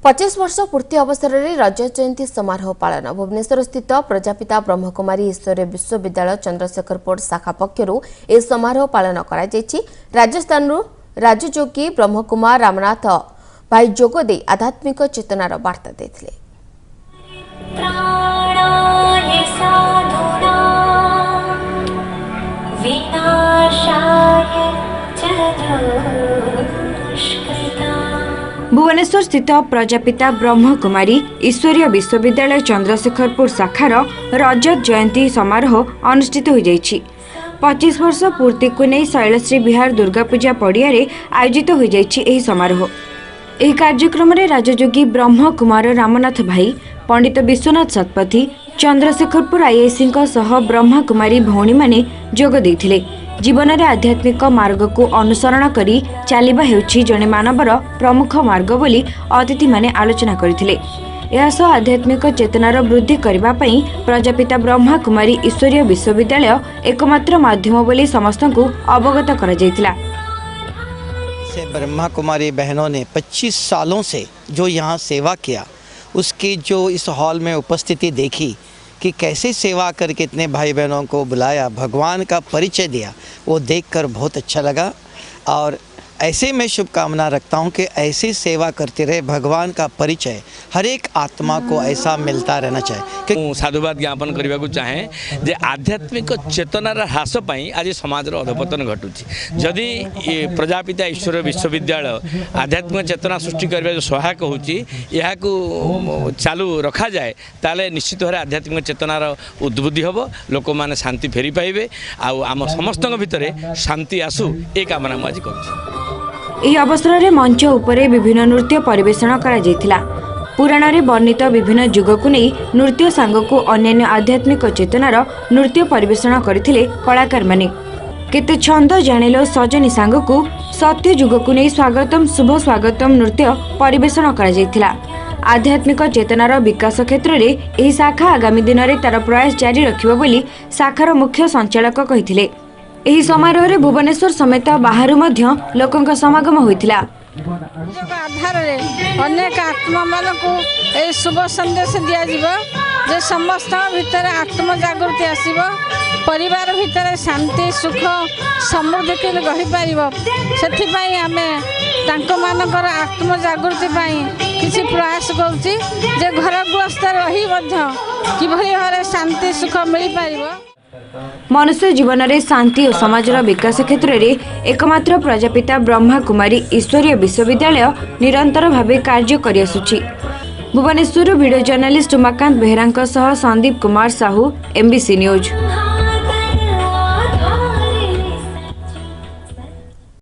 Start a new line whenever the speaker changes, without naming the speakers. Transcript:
25 ବର୍ଷ ପୂର୍ତ୍ତି ଅବସରରେ ରଜତ ଜୟନ୍ତୀ ସମାରୋହ ପାଳନ। ଭୁବନେଶ୍ୱରସ୍ଥିତ ପ୍ରଜାପିତା ବ୍ରହ୍ମକୁମାରୀ ଈଶ୍ୱରୀୟ ବିଶ୍ୱବିଦ୍ୟାଳୟ ଚନ୍ଦ୍ରଶେଖରପୁର ଶାଖା ପକ୍ଷରୁ ଏହି ସମାରୋହ ପାଳନ କରାଯାଇଛି। ରାଜସ୍ଥାନରୁ ରାଜଯୋଗୀ ବ୍ରହ୍ମକୁମାର ରାମନାଥ ଭାଇ ଯୋଗ ଦେଇ ଆଧ୍ୟାତ୍ମିକ ଚେତନାର ବାର୍ତ୍ତା ଦେଇଥିଲେ।
त्राणाय साधूनां विनाशाय च दुष्कृताम्।
ଭୁବନେଶ୍ୱର ସ୍ଥିତ ପ୍ରଜାପିତା ବ୍ରହ୍ମକୁମାରୀ ଈଶ୍ୱରୀୟ ବିଶ୍ୱବିଦ୍ୟାଳୟ ଚନ୍ଦ୍ରଶେଖରପୁର ଶାଖାର ରଜତ ଜୟନ୍ତୀ ସମାରୋହ ଅନୁଷ୍ଠିତ ହୋଇଯାଇଛି। 25 ବର୍ଷ ପୂର୍ତ୍ତିକୁ ନେଇ ଶୈଳଶ୍ରୀ ବିହାର ଦୁର୍ଗାପୂଜା ପଡ଼ିଆରେ ଆୟୋଜିତ ହୋଇଯାଇଛି ଏହି ସମାରୋହ। ଏହି କାର୍ଯ୍ୟକ୍ରମରେ ରାଜଯୋଗୀ ବ୍ରହ୍ମକୁମାର ରାମନାଥ ଭାଇ, ପଣ୍ଡିତ ବିଶ୍ୱନାଥ ଶତପଥୀ, ଚନ୍ଦ୍ରଶେଖରପୁର ଆଇଆଇସିଙ୍କ ସହ ବ୍ରହ୍ମାକୁମାରୀ ଭଉଣୀମାନେ ଯୋଗ ଦେଇଥିଲେ। ଜୀବନରେ ଆଧ୍ୟାତ୍ମିକ ମାର୍ଗକୁ ଅନୁସରଣ କରି ଚାଲିବା ହେଉଛି ଜଣେ ମାନବର ପ୍ରମୁଖ ମାର୍ଗ ବୋଲି ଅତିଥିମାନେ ଆଲୋଚନା କରିଥିଲେ। ଏହା ସହ ଆଧ୍ୟାତ୍ମିକ ଚେତନାର ବୃଦ୍ଧି କରିବା ପାଇଁ ପ୍ରଜାପିତା ବ୍ରହ୍ମାକୁମାରୀ ଈଶ୍ୱରୀୟ ବିଶ୍ୱବିଦ୍ୟାଳୟ ଏକମାତ୍ର ମାଧ୍ୟମ ବୋଲି ସମସ୍ତଙ୍କୁ ଅବଗତ କରାଯାଇଥିଲା।
से ब्रह्मा कुमारी बहनों ने 25 सालों से जो यहाँ सेवा किया, उसकी जो इस हॉल में उपस्थिति देखी कि कैसे सेवा करके इतने भाई बहनों को बुलाया, भगवान का परिचय दिया, वो देखकर बहुत अच्छा लगा। और ऐसे मैं शुभकामना रखता हूँ कि ऐसी सेवा करते रहे, भगवान का परिचय हर एक आत्मा को ऐसा मिलता रहना चाहिए कि
ମୁଁ ସାଧୁବାଦ ଜ୍ଞାପନ କରିବାକୁ ଚାହେଁ ଯେ ଆଧ୍ୟାତ୍ମିକ ଚେତନାର ହ୍ରାସ ପାଇଁ ଆଜି ସମାଜର ଅଧପତନ ଘଟୁଛି। ଯଦି ଏ ପ୍ରଜାପିତା ଈଶ୍ୱର ବିଶ୍ୱବିଦ୍ୟାଳୟ ଆଧ୍ୟାତ୍ମିକ ଚେତନା ସୃଷ୍ଟି କରିବା ଯେଉଁ ସହାୟକ ହେଉଛି, ଏହାକୁ ଚାଲୁ ରଖାଯାଏ, ତାହେଲେ ନିଶ୍ଚିତ ଭାବରେ ଆଧ୍ୟାତ୍ମିକ ଚେତନାର ଉଦ୍ବୁଦ୍ଧି ହେବ, ଲୋକମାନେ ଶାନ୍ତି ଫେରି ପାଇବେ ଆଉ ଆମ ସମସ୍ତଙ୍କ ଭିତରେ ଶାନ୍ତି ଆସୁ, ଏ କାମନା ମୁଁ ଆଜି କରୁଛି।
ଏହି ଅବସରରେ ମଞ୍ଚ ଉପରେ ବିଭିନ୍ନ ନୃତ୍ୟ ପରିବେଷଣ କରାଯାଇଥିଲା। ପୁରାଣରେ ବର୍ଣ୍ଣିତ ବିଭିନ୍ନ ଯୁଗକୁ ନେଇ ନୃତ୍ୟ ସାଙ୍ଗକୁ ଅନ୍ୟାନ୍ୟ ଆଧ୍ୟାତ୍ମିକ ଚେତନାର ନୃତ୍ୟ ପରିବେଷଣ କରିଥିଲେ କଳାକାରମାନେ। କେତେ ଛନ୍ଦ ଜାଣିଲ ସଜନୀ ସାଙ୍ଗକୁ ସତ୍ୟ ଯୁଗକୁ ନେଇ ସ୍ୱାଗତମ ଶୁଭ ସ୍ୱାଗତମ ନୃତ୍ୟ ପରିବେଷଣ କରାଯାଇଥିଲା। ଆଧ୍ୟାତ୍ମିକ ଚେତନାର ବିକାଶ କ୍ଷେତ୍ରରେ ଏହି ଶାଖା ଆଗାମୀ ଦିନରେ ତାର ପ୍ରୟାସ ଜାରି ରଖିବ ବୋଲି ଶାଖାର ମୁଖ୍ୟ ସଞ୍ଚାଳକ କହିଥିଲେ। ଏହି ସମାରୋହରେ ଭୁବନେଶ୍ୱର ସମେତ ବାହାରୁ ମଧ୍ୟ ଲୋକଙ୍କ ସମାଗମ ହୋଇଥିଲା।
ଯୋଗ ଆଧାରରେ ଅନେକ ଆତ୍ମାମାନଙ୍କୁ ଏହି ଶୁଭ ସନ୍ଦେଶ ଦିଆଯିବ ଯେ ସମସ୍ତଙ୍କ ଭିତରେ ଆତ୍ମଜାଗୃତି ଆସିବ, ପରିବାର ଭିତରେ ଶାନ୍ତି, ସୁଖ, ସମୃଦ୍ଧି କେମିତି ଗଢ଼ିପାରିବ, ସେଥିପାଇଁ ଆମେ ତାଙ୍କମାନଙ୍କର ଆତ୍ମଜାଗୃତି ପାଇଁ କିଛି ପ୍ରୟାସ କରୁଛି ଯେ ଘର ଗୃହସ୍ଥ ରହି ମଧ୍ୟ କିଭଳି ଭାବରେ ଶାନ୍ତି ସୁଖ ମିଳିପାରିବ।
ମନୁଷ୍ୟ ଜୀବନରେ ଶାନ୍ତି ଓ ସମାଜର ବିକାଶ କ୍ଷେତ୍ରରେ ଏକମାତ୍ର ପ୍ରଜାପିତା ବ୍ରହ୍ମାକୁମାରୀ ଈଶ୍ୱରୀୟ ବିଶ୍ୱବିଦ୍ୟାଳୟ ନିରନ୍ତର ଭାବେ କାର୍ଯ୍ୟ କରିଆସୁଛି। ଭୁବନେଶ୍ୱରରୁ ଭିଡ଼ିଓ ଜର୍ଣ୍ଣାଲିଷ୍ଟ ଉମାକାନ୍ତ ବେହେରାଙ୍କ ସହ ସନ୍ଦୀପ କୁମାର ସାହୁ, ଏମ୍ବିସି ନ୍ୟୁଜ୍।